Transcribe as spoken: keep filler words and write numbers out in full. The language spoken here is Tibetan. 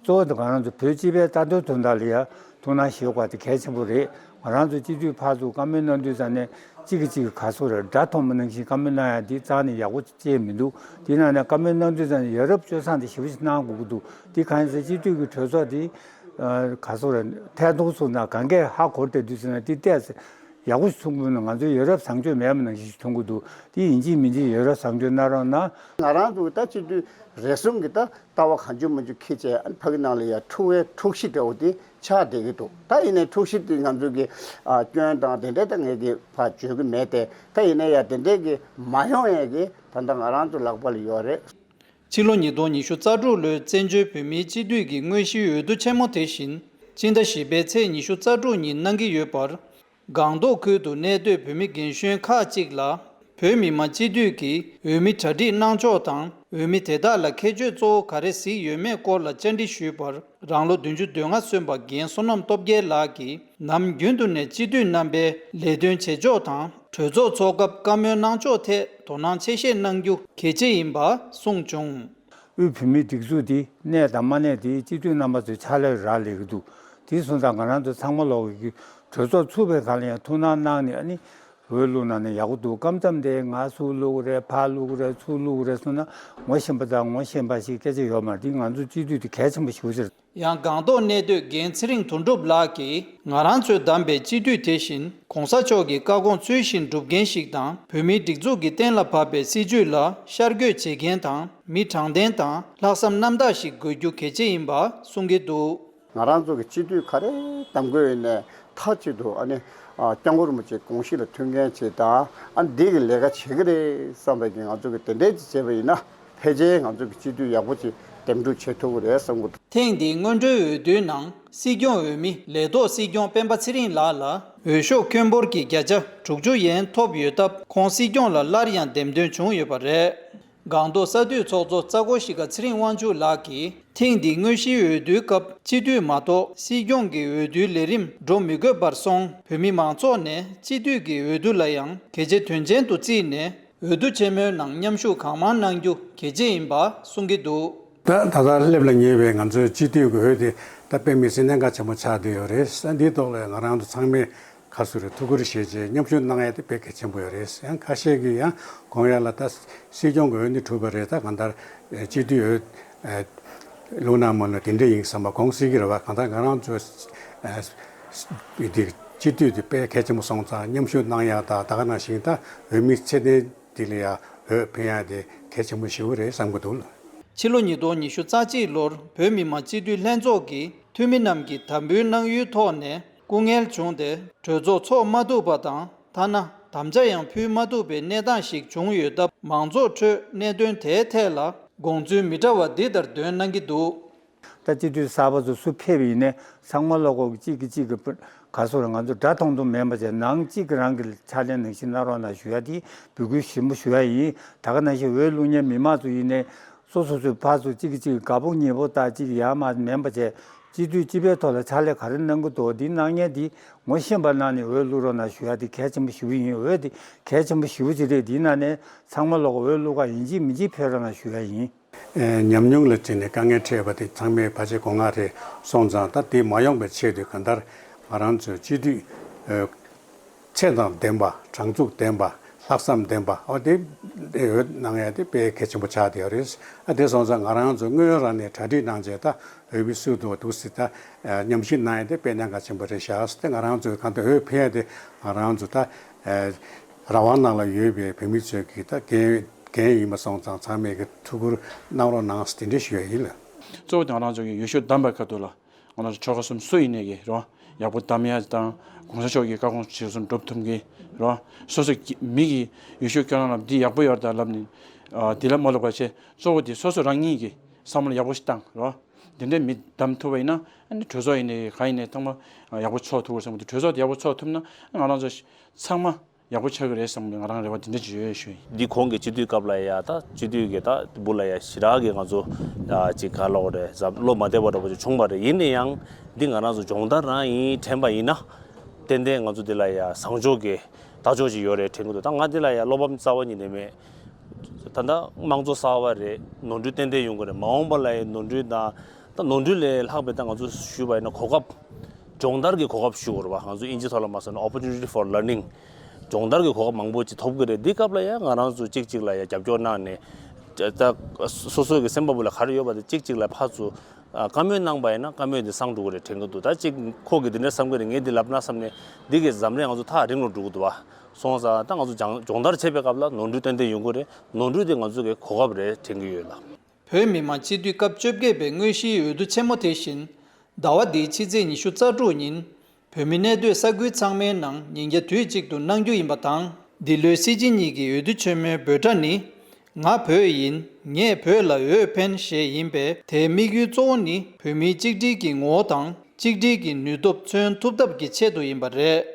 གཙོ་བོ་དེ་ང་རང་ཚོ་བོད་སྤྱི་པའི་རྩ་དོན་དོན་དག་ལ་ཡ་ཐུགས་སྣང་ཞིག་དགོས་པ་དེ་གལ་ཆེན་པོ་རེད། ང་རང་ཚོ་སྤྱི་འཐུས་ཕར་ཚུར་བཀའ་མོལ་གནང་དུས་ཙང་ནས་གཅིག་གིས་གཅིག་གི་ག་སོ་རེད་དགྲ་མཐོང་བ་ནང་བཞིན་བཀའ་མོལ་གནང་ཡ་འདི་རྩ་ནས་ཡག་པོ་ཅིག་མི་འདུག་དེ་ནང་ནས་བཀའ་མོལ་གནང་དུས་ཙང་ནས་ཡ་རབས་སྤྱོད་བཟང་དེ་ཞེ་པོ་ཞིག་གནང་དགོས་ཀྱི་འདུག་དེ་གང་ཡིན་ཟེར་སྤྱི་འཐུས་ཀྱི་གྲོས་ཚོགས་དེ་ག་སོ་རེད་ཐད་གཏོང་སོང་ན་གང་གས་ཧ་གོ་བསྡད་དུས་ཙང་ནས་དེ་ལྟས་ཡག་པོ་ཞིག་མཐོང་གི་མི་འདུག་ང་ཚོའི་ཡ་རབས་བཟང་སྤྱོད་མེད་པ་ནང་བཞིན་ཞིག་མཐོང་གི་འདུག་དེ་ཡིན་གཅིག་མིན་གཅིག་ཡ་རབས་བཟང་སྤྱོད་གནང་རོགས་གནང་། ང་རང་ཚོ་ད་སྤྱི་འཐུས་རེ་ཟུང་གི་ད་ལྟ་བ་གང་བྱུང་མང་བྱུང་འཁྱེར་བྱས་ཨ་ནི་ཕ་གི་ནང་ལ་ཡ་འཁྲུག་པའི་འཁྲུག་གཞི་འདྲ་བོ་དེ་ཆགས་བསྡད་ཀྱི་འདུག་ད་ཡིན་ནའི་འཁྲུག་གཞི་དེ་ང་ཚོ་གི་ཨ་སྐྱོན་དང་དེ་འདྲ་ད་ངས་གི་ཕར་བརྗོད་ཀྱི་མེད་དེ། ད་ཡིན་ནའི་ཡ་དེ་འདྲ་གི་མ་ཡོང་ཡས་གི་ད་ལྟ་ང་རང་ཚོ་ལག་པ་ལ་ཡོད་རེད། ཕྱི་ལོ་ཉིས་སྟོང་ཉི་ཤུ་རྩ་དྲུག་ལོའི་བཙན་བྱོལ་བོད་མིའི་སྤྱི་འཐུས་ཀྱི་དངོས་གཞིའི་འོས་བསྡུ་ཆེན་མོ་དེ་བཞིན་སྤྱི་ཟླ་བཞི་པའི་ཚེས་ཉི་ཤུ་རྩ་དྲུག་ཉིན་གནང་གི་ཡོད་པར། སྒང་ཏོག་ཁུལ་དུ་གནས་སྡོད་བོད་མི་རྒན་གཞོན་ཁག་ཅིག་ལ་བོད་མི་མང་སྤྱི་འཐུས་ཀྱིས་འོས་མི་གྲ་སྒྲིག་གནང་ཕྱོགས་དང་འོས་མི་དེ་དག་ལ་ཁྱད་ཆོས་གཙོ་བོ་ག་རེ་གཟིགས་ཡོད་མེད་སྐོར་ལ་བཅར་འདྲི་ཞུས་པར། རང་ལོ་བདུན་ཅུ་དོན་ལྔ་སོན་པ་རྒན་བསོད་ནམས་སྟོབས་རྒྱལ་ལགས་ཀྱིས་ནམ་རྒྱུན་དུ་ནས་སྤྱི་འཐུས་རྣམ་པའི་ལས་དོན་བྱེད་ཕྱོགས་དང་གྲོས་ཚོགས་འཚོགས་སྐབས་བཀའ་མོལ་གནང་ཕྱོགས་ཐད་དོ་སྣང་ཆེ་བཞེས་གནང་རྒྱུ་གལ་ཆེ་ཡིན་པ་གསུངས་བྱུང་། དབུས་བོད་མིའི་སྒྲིག་འཛུགས་འདི་གནས་དང་མ་གནས་དེ་སྤྱི་འཐུས་རྣམ་པ་ཚོའི་ཕྱག་ལས་རག་ལས་ཀྱི་འདུག་དེ་སོང་ཙང་ང་རང་ཚོ་ཚང་མ་ལོག་གི་གྲོས་ཚོགས་ཚུགས་པའི་སྒང་ལ་ཡང་ཐུགས་སྣང་གནང་ནས་ཨ་ནི་འོས་བླུགས་གནང་ན་ཡག་པོ་འདུག་སྐབས་མཚམས་དེ་ང་ཚུར་བླུགས་རེད་ཕར་བླུགས་རེད་ཚུར་བླུགས་རེད་སོང་ན་ངོ་ཤེས་པ་དང་ངོ་ཤེས་པ་ཞིག་སྐད་ཆ་ཡོད་མ་རེད། དེ་ང་ཚོ་སྤྱི་འཐུས་དེ་གལ་ཆེན་པོ་ཞིག་རེད། ཡང་སྒང་ཏོག་གནས་སྡོད་རྒན་ཚེ་རིང་དོན་གྲུབ་ལགས་ཀྱིས་ང་རང་ཚོས་བདམས་པའི་སྤྱི་འཐུས་དེ་བཞིན་གོང་ས་མཆོག་གི་བཀའ་དགོངས་ཚུལ་བཞིན་སྒྲུབ་མཁན་ཞིག་དང་བོད་མིའི་སྒྲིག་འཛུགས་ཀྱིས་གཏན་ལ་ཕབ་པའི་སྲིད་བྱུས་ལ་ཤར་བསྐྱོད་བྱེད་མཁན་དང་མི་དྲང་བདེན་དང་ལྷག་བསམ་རྣམ་དག་ཞིག་དགོས་རྒྱུ་གལ་ཆེ་ཡིན་པ་གསུང་གི་འདུག་ང་རང་ཚོ་གི་སྤྱི་འཐུས་ག་རེ་གདམ་དགོས་ཡིན་ནའི་མཐའ་གཅིག་ཏུ་ཨ་ནི་ཨ་སྐྱབས་མགོན་རིན་པོ་ཆེའི་དགོངས་གཞི་ལ་མཐུན་མཁན་ཅིག་དང་ཨ་འདི་གི་ལས་ཀ་བྱེད་ཀྱི་རེད་བསམ་པའི་གི་ང་ཚོ་གི་དེ་འདྲས་ཅིག་བྱས་པ་ཡིན་ན་ཕལ་ཆེར་ང་ཚོ་གི་སྤྱི་འཐུས་ཡག་པོ་ཅིག་འདེམས་སྒྲུག་བྱེད་ཐུབ་ཀྱི་རེད་བསམ་གི་འདུག་ཐེངས་འདིའི་སྔོན་འགྲོའི་འོས་བསྡུའི་ནང་སྲིད་སྐྱོང་འོས་མི་ལས་ཐོག་སྲིད་སྐྱོང་སྤེན་པ་ཚེ་རིང་ལགས་ལ་འོས་ཤོག་ཁྱོན་འབོར་གྱི་བརྒྱ་ཆ་དྲུག་ཅུ་ཡན་ཐོབ་ཡོད་སྟབས་ཁོང་སྲིད་སྐྱོང་ལ་སླར་ཡང་འདེམས་ཐོན་བྱུང་ཡོད་པ་རེད། སྒང་ཏོག་ས་འཐུས་ཚོགས་གཙོ་རྩ་འགོ་བཞི་ཀ་ཚེ་རིང་དབང་ཕྱུག་ལགས་ཀྱིས་ཐེངས་འདིའི་དངོས་གཞིའི་འོས་བསྡུའི་སྐབས་སྤྱི་འཐུས་མ་གཏོགས་སྲིད་སྐྱོང་གི་འོས་བསྡུའི་ལས་རིམ་འགྲོ་མི་དགོས་པར་སོང་བོད་མི་མང་ཚོགས་ནས་སྤྱི་འཐུས་ཀྱི་འོས་བསྡུ་ལ་ཡང་གལ་ཆེ་དོན་ཆེན་དུ་བརྩིས་ནས་འོས་བསྡུ་ཆེན་མོའི་ནང་མཉམ་ཞུགས་གང་མང་གནང་རྒྱུ་གལ་ཆེ་ཡིན་པ་གསུང་གི་འདུག་ད་ད་ལྟ་སླེབས་ལ་ཉེ་བའི་ང་ཚོའི་སྤྱི་འཐུས་ཀྱི་འོས་དེ་ད་དཔེ་མི་སྲིད་གནད་འགག་ཆེན་པོ་ཆགས་བསྡད་ཡོད་རེད། འདིའི་ཐོག་ལ་ང་རང་ཚོ་ཚང་མས་ཁ་སུ་རེ་ཐུགས་ཁུར་བཞེས་རྗེས་མཉམ་ཞུགས་གནང་ཡ་དེ་དཔེ་གལ་ཆེན་པོ་ཡོད་རེད། ཡང་ཁ་ཤས་ཀྱིས་ཡང་དགོངས་ཡ་ལ་ད་སྲིད་སྐྱོང་གི་འོས་ནི་གྲུབ་པ་རེད། ད་གང་ལྟར་སྤྱི་འཐུས་འོས་བླུགས་ན་མ་བླུགས་དེ་འདྲ་ཡིན་བསམ་པ་དགོངས་སྲིད་ཀྱི་རེད་བ། གང་ལྟར་ང་རང་ཚོ་འདི་སྤྱི་འཐུས་དེ་དཔེ་གལ་ཆེན་པོ་སོང་ཙང་མཉམ་ཞུགས་གནང་ཡ་ད་ད་ག་ནང་བཞིན་ད་འོས་མི་ཚད་ལྡན་དེ་ལ་ཡ་འོས་འཕེན་ཡ་དེ་གལ་ཆེན་པོ་ཞེ་པོ་རེད་བསམ་གྱི་འདུག་ཕྱི་ལོ་ཉིས་སྟོང་ཉི་ཤུ་རྩ་གཅིག་ལོར་བོད་མི་མང་སྤྱི་འཐུས་ལྷན་ཚོགས་ཀྱི་འཐུས་མི་རྣམས་ཀྱིས་དམ་འབུལ་གནང་ཡུལ་ཐོག་ནས་སྐུ་ངལ་བྱུང་སྟེ་གྲོས་ཚོགས་འཚོགས་མ་ཐུབ་པ་དང་ཐ་ན་དམ་བཅའ་ཡང་ཕུལ་མ་ཐུབ་པའི་གནས་སྟངས་ཤིག་བྱུང་ཡོད་སྟབས་མང་ཚོགས་ཁྲོད་གནད་དོན་དེའི་ཐད་ལ་དགོངས་ཚུལ་མི་འདྲ་བ་འདི་ལྟར་འདོན་གནང་གི་འདུག་ད་སྤྱི་འཐུས་གསར་པ་ཚོ་སུ་ཕེབས་པ་ཡིན་ནའི་ཚང་མ་ལོག་གོ་གཅིག་གིས་གཅིག་གི་ག་སོ་རེད། ང་ཚོ་དགྲ་མཐོང་མཐོང་མིན་པ་བྱས་ནང་གཅིག་གི་རང་གི་ཕྱག་ལས་ནང་བཞིན་གནང་རོགས་གནང་ཞུ་ཡ་དེ་འབོད་སྐུལ་ཞིབ་མོ་ཞུ་ཡ་ཡིན། ད་ག་ནང་བཞིན་འོས་བླུག་མཁན་མི་མང་ཚོ་ཡིན་ནའི་སོ་སོ་སོའི་ཕར་ཚུར་གཅིག་གིས་གཅིག་དགའ་པོ་ཉེ་པོ་ད་གཅིག་ཡ་མ་མིན་པ་བྱས་སྤྱི་འཐུས་སྤྱི་པའི་ཐོག་ལ་ཕྱག་ལས་ག་རེ་གནང་གི་འདུག་འདི་གནང་མཁན་འདི་ངོ་ཤེས་པ་གནང་ནས་འོས་བླུག་རོགས་གནང་ཞུ་ཡ་དེ་གལ་ཆེན་པོ་ཞེ་པོ་ཡིན། འོས་དེ་གལ་ཆེན་པོ་ཞེ་པོ་ཅིག་རེད། འདི་ནང་ནས་ཚང་མ་ལོག་གོ་འོས་བླུག་ག་ཡིན་གཅིག་མིན་གཅིག་ཕེབས་རོགས་གནང་ཞུ་ཡ་ཡིན། ཨེ་ཉམས་མྱོང་ལ་བརྟེན་ནས་དཀའ་ངལ་འཕྲད་པ་དེ་ཚང་མས་ཕལ་ཆེར་གོ་ང་རེད་སོང་ཙང་ད་དེ་མ་ཡོང་པའི་ཆེད་དུ་གང་ལྟར་ང་རང་ཚོའི་སྤྱི་འཐུས་ཨེ་ཚད་དང་ལྡན་པ་དྲང་ཚུགས་ལྡན་པ་ལྷག་བསམ་ལྡན་པ་ཨོ་དེ་འོས་གནང་ཡ་དེ་དཔེ་གལ་ཆེན་པོ་ཆགས་བསྡད་ཡོད་རེད། ཨ་དེ་སོང་ཙང་ང་རང་ཚོ་དངོས་ཡོད་རང་ནས་གྲ་སྒྲིག་གནང་བྱས་ད་འོས་མི་སུ་འདུག་འདུག་སྲིད་ད་ཨེ་ཉམས་ཞིབ་གནང་ཡ་དེ་དཔེ་གནད་འགག་ཆེན་པོ་རེད་ཤག་དེ་ང་རང་ཚོས་གང་ལྟར་འོས་འཕེན་ཡ་དེ་ང་རང་ཚོ་ད་ཨེ་རང་དབང་ནང་ལ་ཡོད་པའི་བོད་མི་ཚོས་ཀྱི་ད་འགན་འགན་ཡིན་པ་སོང་ཙང་ཚང་མས་ཀྱི་ཐུགས་ཁུར་གནང་རོགས་གནང་ཟེར་དེ་འདྲ་ཞུ་ཡ་ཡིན་ལ། གཙོ་བོ་དེ་ང་རང་ཚོ་གི་ཡུལ་ཤུལ་བདམས་པའི་ཁ་ཐུག་ལ་ང་རང་ཚོ་ཆོལ་ཁ་གསུམ་སུ་ཡིན་ནས་ཀྱི་རོ་ཡག་པོ་བདམས་ཡ་དང་གོང་ས་མཆོག་གི་བཀའ་དགོངས་ཇི་བཞིན་སྒྲུབ་ཐུབ་མཁན་རོ་སོ་སོ་གི་མི་གི་ཡུལ་ཤུལ་སྐྱོང་ལམ་འདི་ཡག་པོ་ཡོད་ད་ལབ་ནས་དེ་ལ་མ་ལོག་པ་བྱས་གཙོ་བོ་དེ་སོ་སོ་རང་ཉིད་ཀྱི་བསམ་བློ་ཡག་པོ་ཞིག་བཏང་རོ་དེ་འདྲའི་མི་བདམས་ཐུབ་པ་ཡིན་ན་ཨ་ནི་གྲོས་ཚོགས་ཡིན་ནས་གང་ཡིན་ནས་ཚང་མ་ཡག་པོ་ཚོགས་ཐུབ་དགོས་བསམ་གི་འདུག་གྲོས་ཚོགས་དེ་ཡག་པོ་ཚོགས་ཐུབ་ན་ང་རང་ཚོ་ཚང་མ། ཡག་པོ་ཆགས་ཀྱི་རེད་བསམ་ང་རང་རེ་བ་དེ་འདྲ་ཅིག་ཡོད་ཞུ་ཡིན། འདི་གོང་གི་སྤྱི་འཐུས་སྐབས་ལ་ཡ་ད་སྤྱི་འཐུས་ཀྱི་ད་འབུ་ལ་ཡ་ཞེ་དྲག་གི་ང་ཚོ་ཅིག་ག་ལོག་རེད་ཟབ་བློ་མ་བདེ་བ་འདྲ་པོ་ཅིག་བྱུང་བ་རེད། ཡིན་ན་ཡང་འདི་ང་རང་ཚོ་སྦྱོང་བརྡར་རང་ཡིན་དྲན་པ་ཡིན་ན་ཏན་ཏན་ང་ཚོ་འདི་ལ་ཡ་བཟང་ཕྱོགས་ཀྱི་ལྟ་ཕྱོགས་ཅིག་ཡོད་རེད་དྲན་གྱི་འདུག་ད་ང་འདི་ལ་ཡ་བློ་ཕམ་རྩ་བ་ཉིད་ནས་མེད། ད་ལྟ་དམངས་གཙོ་གསར་བ་རེད། ནོར་འཁྲུལ་ཏན་ཏན་ཡོང་གི་རེད། མ་འོངས་པ་ལ་ཡ་ནོར་འཁྲུལ་དང་། ད་ནོར་འཁྲུལ་ལས་ལྷག་པའི་ད་ང་ཚོ་ཞུས་པ་ཡིན་ན་གོ་སྐབས། སྦྱོང་བརྡར་གྱི་གོ་སྐབས་ཞུ་དགོས་རེད་བ། ང་ཚོ་དབྱིན་ཇི་ཐོག་ལ་མ་སོང་ན་opportunity for learning། སྦྱོང་བརྡར་གྱི་གོ་སྐབས་མང་པོ་ཅིག་ཐོབ་ཀྱི་རེད། འདི་སྐབས་ལ་ཡང་ང་རང་ཚོ་གཅིག་གཅིག་ལ་ཡང་རྒྱབ་སྐྱོར་གནང་ནས། ད་སོ་སོ་གི་སེམས་པ་བུ་ལ་ག་རེ་ཡོད་པ་དེ་གཅིག་གཅིག་ལ་ཕར་ཚུར་བཀའ་མོལ་གནང་པ་ཡིན་ན་བཀའ་མོལ་དེ་སང་འགྲོ་གི་རེད་དྲན་གྱི་འདུག་ད་གཅིག་ཁོ་གིས་འདི་འདྲ་བསམ་གྱི་རེད། ངས་འདི་ལབ་ན་བསམ་ནས་འདི་གིས་འཛམ་གླིང་ང་ཚོ་ཐག་རིང་རུ་འགྲོ་གི་འདུག་བ། སོང་ཙང་ད་ང་ཚོ་སྦྱང་སྦྱོང་བརྡར་བྱེད་པའི་སྐབས་ལ་ནོར་འཁྲུལ་ཏན་ཏན་ཡོང་གི་རེད། ནོར་འཁྲུལ་དེ་ང་ཚོ་གི་གོ་སྐབས་རེད་དྲན་གྱི་ཡོད་ལ། བོད་མི་མང་སྤྱི་འཐུས་སྐབས་བཅོ་བརྒྱད་པའི་དངོས་གཞིའི་འོས་བསྡུ་ཆེན་མོ་དེ་བཞིན། ཟླ་བ་འདིའི་ཕྱི་ཚེས་ཉི་ཤུ་རྩ་དྲུག་ཉིན། བོད་མི་གནས་སྡོད་ས་ཁུལ་ཚང་མའི་ནང་ཉིན་རྒྱབ་དུས་གཅིག་ཏུ་གནང་རྒྱུ་ཡིན་པ་དང་། འདི་ལོའི་སྲིད་སྤྱི་གཉིས་ཀྱི་འོས་བསྡུ་ཆེན་མོའི་འབོད་སྒྲ་ནི། ང་བོད་ཡིན། ངས་བོད་ལ་འོས་འཕེན་ཞེས་ཡིན་པས། དེའི་དམིགས་ཡུལ་གཙོ་བོ་ནི་བོད་མིའི་གཅིག་སྒྲིལ་གྱི་ངོ་བོ་དང་། གཅིག་སྒྲིལ་གྱི་ནུས་སྟོབས་མཚོན་ཐུབ་ཐབས་ཀྱི་ཆེད་དུ་ཡིན་པ་རེད།